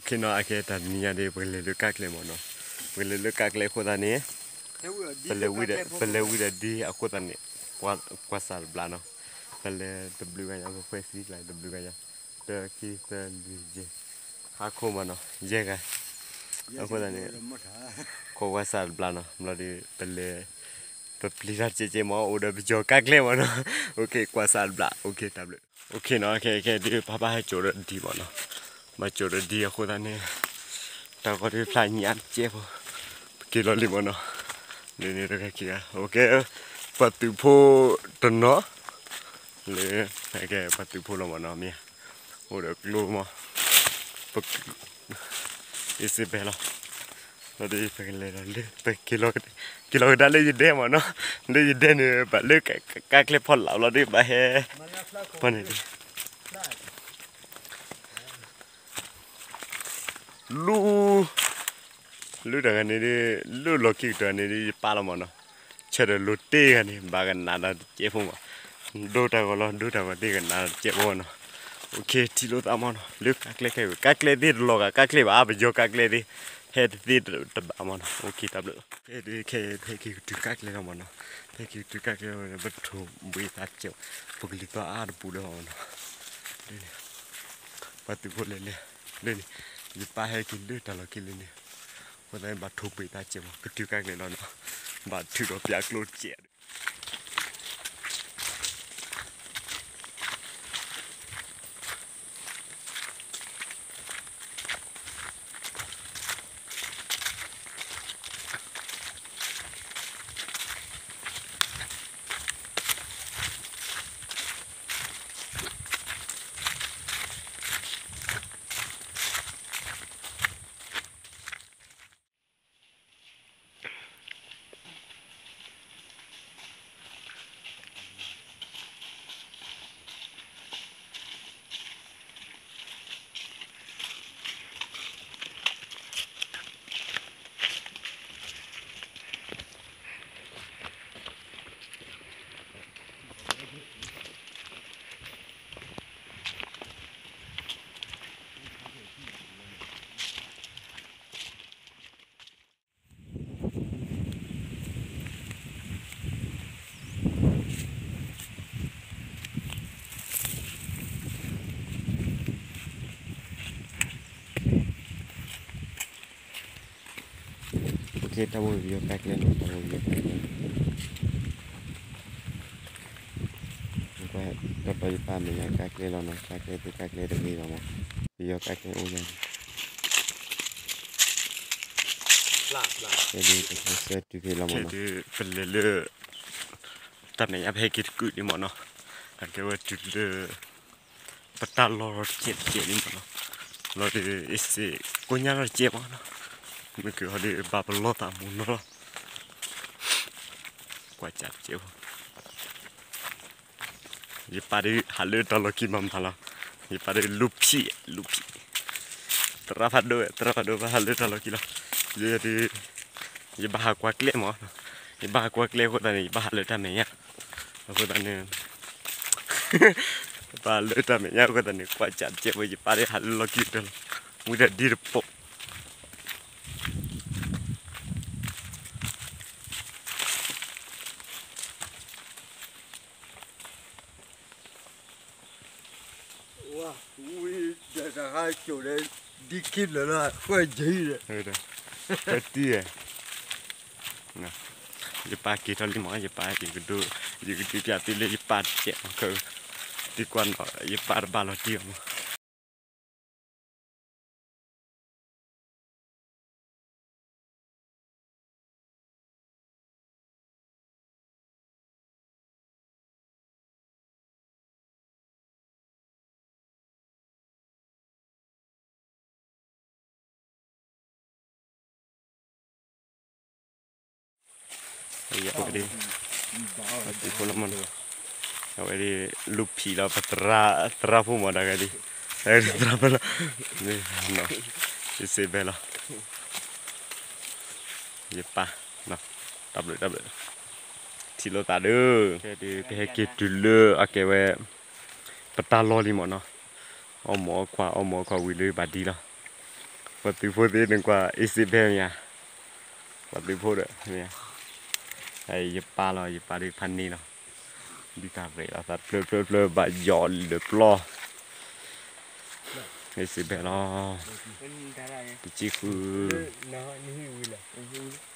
ခ့နီၤ အကဲတၢ်တနံၤညါဒီး ပကလဲၤလၢကးကျဲမ့ၢ်နီၤ, ပကလဲၤလၢကးကျဲအဃိသတးန့ၣ် ပလဲၤဝံၤဒီး ပလဲၤဝံၤဒီးဒ်အဃိသတးန့ၣ် ကွၢ်စၢ်တဘျီနီၤ, ပလဲၤတဘျုးဂၤညါ ပဖှဲစံကျါတဘျုးဂၤညါ တၢ ခံ သၢ လွံၢ် ယဲၢ် ဟါခိၣ်မ့ၢ်နီၤ ယဲၢ်ဂၤ အဃိသတးန့ၣ် ခိးကွၢ်စၢ်တဘျီနီၤ ဘျီဒီး ပလဲၤ ပပျံၤတၢ်တစဲးကဲမ့ၢ် အိၣ်ဒီးပယီၤကးကျဲမ့ၢ်နီၤ, အိၣ်ခ့ ကွၢ်စၢ်တဘျီ အိၣ်ခ့ တၢ်ဘျုး အိၣ်ခ့နီၤ ခဲခဲဒ်ပၢ်ဘၣ်ဟဲစိာ်ဒီးဒံးမ့ၢ်နီၤ, ဘၣ်စိာ်ဒီးဒံးအဃိသတးန့ၣ် တၢ်ဂီၤဒ်ဖျါညါတစဲးဖိ ပက့ၤလီၤလံမ့ၢ်နီၤ, လၢန့ၣ်တခါခံဂၤ အိၣ်ခ့ ပှၤသုးဖိတနီၤ လၢ ဟဲကဲပှၤသုးဖိလီၤမ့ၢ်နီၤ မ့ၢ် အိၣ်ဒီးကျိမ့ၢ် ပ အ့စ့ဘဲလီၤ, လီၤဒီးပကလဲၤဒီးလၢ ပက့ၤလီၤ က့ၤလီၤကဒါလၢယဒဲမ့ၢ်နီၤ, လၢယဒဲန့ၣ် ဘၣ်လၢကးကျဲဖီလာ်လီၤဒီး ဘၣ်ဟဲ ဖီန့ၣ်ဒီး လူ လူတဂၤန့ၣ်ဒီး လူလီၢ်ခံကတၢၢ်န့ၣ်ဒီး ယပၢ်လီၤမ့ၢ်နီၤ, ဆၢဒီးလိၤတ့ၢ်ဂၤန့ၣ် ဘၣ်ကနၣ်တၢ်တစဲးဖိမး, ဒိတၢ်ဂီၤလီၤ ဒိတၢ်ဂီၤသ့ၣ်ကနၣ်တၢ်တစဲးဖိမ့ၢ်နီၤ, အိၣ်ခ့ ထံၣ်လိာ်သးမ့ၢ်နီၤ လၢကးကျဲခဲအံၤ ကးကျဲသ့ၣ်တလီၤဂာ် ကးကျဲဘၣ် ပယီၤကးကျဲသ့ၣ် ဟဲတသ့တဘၣ်မ့ၢ်နီၤ, အိၣ်ခ့ တၢ်ဘျုး ဖဲဒ်ခဲအံၤ ဖဲက့ၤကတုၤကးကျဲလီၤမ့ၢ်နီၤ, ဖဲက့ၤကတုၤကးကျဲလီၤ ပထိၣ်ဘှံးသးစဲး ပကလံၤသီအါတပူၤလၢမ့ၢ်နီၤ, လၢန့ၣ် ပှၤသုးဖိလဲၤလဲၤ လၢန့ၣ် ယပၢ်ဟဲက့ၤလၢတၢ်လီၢ်ခံလၢန့ၣ်, အဃိသတးန့ၣ် ဘၣ်ထိၣ်ဘှံးသးစဲးမး ကတုၤကးကျဲလီၤနီၤ, ဘၣ်ထုးဒီးပၠးကျိတစဲး အိၣ်ခ့ တၢ်ဘိပယီၤကးကျဲလီၤ တၢ်ဘိပယီၤကးကျဲလီၤ, တၢ်တီယပၢ်မဲာ်ညါကးကျဲလီၤနီၤ ကးကျဲသ့ၣ်ကးကျဲတဂ့ၤလီၤမး, ပယီၤကးကျဲအိၣ်ညါ ဖဲဒ်ပဟဲဆၢတုၤဖဲလီၤမးနီၤ, ဖဲဒ်ပလဲၤလၢ တၢ်မဲာ်ညါဖဲက့ၤတကုာ်ဒံးမးနီၤ, အကဲဝဲတုၤလၢ ပတၢ်လီၢ်တစဲးတစဲးဒံးမးနီၤ, လီၤဒီး အ့စ့ကိညါလီၤတစဲးမးနီၤ, မ့ၢ်ကဟီဒ်ဘၣ်ပလီၢ်သးမူနီၤလီၤ, ကွၢ်စးတစဲးဖိ ယပၢ်ဒ်ဟးလၢတၢ်လီၢ်ခံမးမးလီၤ, ယပၢ်ဒ်လူဖံး လူဖံး, သရၣ်ဖးဒိၣ် သရၣ်ဖးဒိၣ်ဘၣ်ဟးလၢတၢ်လီၢ်ခံလီၤ, ယဲဒ် ယဘၣ်ဟးကွၢ်ကျဲမး, ယဘၣ်ဟးကွၢ်ကျဲအဃိသတးန့ၣ် ယဘၣ်ဟးလၢတၢ်မဲာ်ညါ, အဃိသတးန့ၣ် ဘၣ်လၢတၢ်မဲာ်ညါအဃိသတးန့ၣ် ကွၢ်စးတစဲးဖိ ယပၢ်ဒ်ဟးလၢလီၢ်ခံကတၢၢ်လီၤ, ဝံၤဒီးဒ်တပိာ် ဝံၤဒီးတၢ်ဟးစိာ်ဒီး ဒ်ခံဖျၢၣ်လၢ ဃၢယံၤဒီး ဃၢတံၢ်, ယပၢ်က့ၤထီၣ်လံမး ယပၢ် ယကဒုး ယကဒုးပျးသုလၢယပၢ်တစဲးမး, သုကွၢ်နီၤ ယပၢ်တဘၣ်လီၤတံၢ်အီၤမး. အဝဲဒ် လူဖံးလီၤ ပသရၣ်ဖိမး တဂၤဒ် သရၣ်ဖိလီၤ ယစ့ဘဲလီၤ ယပၢ် တၢ်ဘျုးတၢ်ဘျုး ထံၣ်လိာ်သးဒီး ခဲဒုး ပဟဲက့ၤတုၤလၢအကဲဝဲ ပတၢ်လီၢ်လံမးနီၤ အီၣ်မ့ၤအီၣ်ခွါ အီၣ်မ့ၤအီၣ်ခွါဝံၤလၢဘၣ်ဒံလီၤ ပှၤသုးဖိသ့ၣ်န့ၣ်ကွၢ် Isabel မ့ၢ်ဧါ, ပှၤသုးဖိဒီးမ့ၢ်ဧါ, ယပၢ်လီၤ ယပၢ်ဒုးဖးန့ၢ်လီၤ, ဒုးတၢ်ရဲၣ်လီၤသးတဖျၢၣ်ဖျၢၣ်ဖျၢၣ် ဘၣ်ယီၤလၢပျီ, Isabel လီၤ, တစံးဃု,